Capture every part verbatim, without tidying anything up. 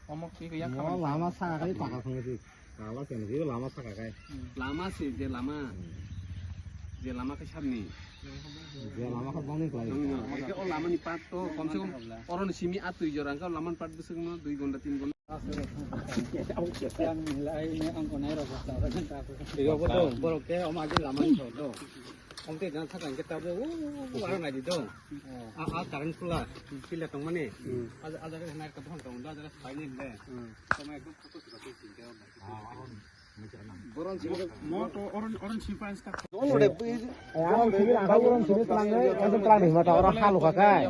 Omo lama saka kai paka khungo di. Lama se ni lama saka kai. Lama se je lama. Je lama kai sabni. Je lama kha bangni klai. Eke o lama ni part to kom se kom oro ni simi a twi jora wngkha lama ni part bwswk no dui gonta tin gonta. Ego bo dong, borok te omo agi lama ni thok dong. Omo te jang thaka hingke tabuk, o, o, o, nai di dong. A, a, current khula, pila tongmani. A, a jaga nai ka bohon tong, a jaga sai ni le. Toma ekdom photo sila tu sinte. Moto orange, orange sifan sta. Oro halu kha kai,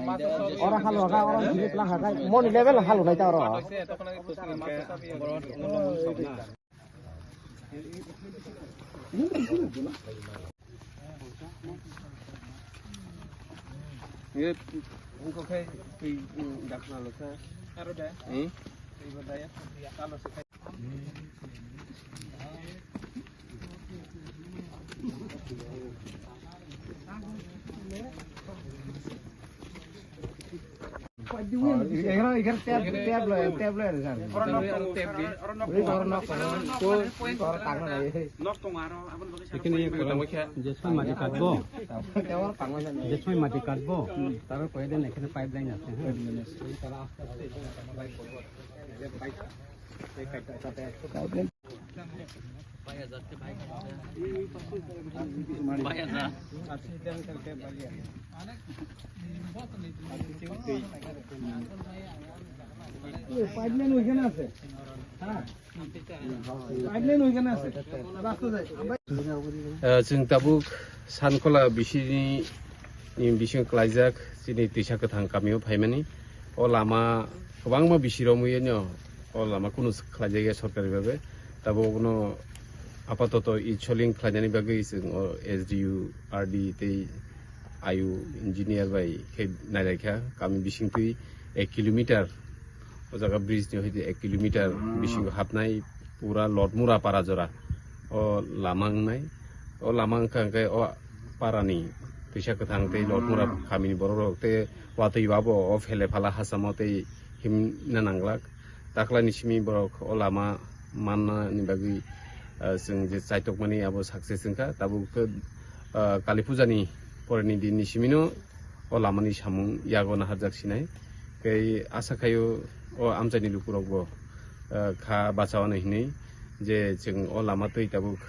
oro halu kha kai, oro simi tlang kha kai, moni level halu nai ta oro. Ye, wngkha khe twi, um, dakna lokha. Aro de? Hmm? Twi bo daya. Jesoi mati katbo, jesoi mati katbo, taro koi den ekhene pipeline ase, ha. Pipeline oikhane ase. Ha? Pipeline oikhane ase. Rasta jai. Eh, chwng tabuk Sankola bisini, ni bisingo klaijak chini Twisa Kwthang kamio phaimani. O lama kwbangma bisi romwi no, o lama kunu khlaijak ya sorkari bhabe. Tabuk no apatoto i soling khlainani bagwi chwng o S D U, R D tei I U engineer bai khe nailaikha. Kami bisingtwi ek kilometer, o jaga bridge ni hoite ek kilometer bisingo hapnai pura Lotmura para jora o lama wngnai. O lama wngkha hwnkhe o parani Twisa Kwthang tei Lotmura kamini borok rok tei watwi babo o phele phala hachamo tei himna nanglak. Taklaini simi borok o lama manna ni bagwi, ah, chwng je chaitokmani abo success wngkha. Tabuk khe, ah, Kali Puja ni poreni din ni simino o lamani samung yago naharjak sinai. Tei asa khaio o amchaini lukurokbo, ah, kha bachaono hinwi je chwng o lama twi tabuk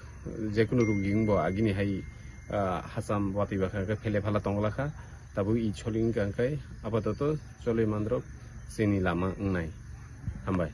jekunu ruging bo agini hai, ah, hacham watwi bakha khe phele phala tongla kha. Tabuk i soling wngkha hwnkhe apatoto cholwi mandrok chini lama wngnai. Hambai.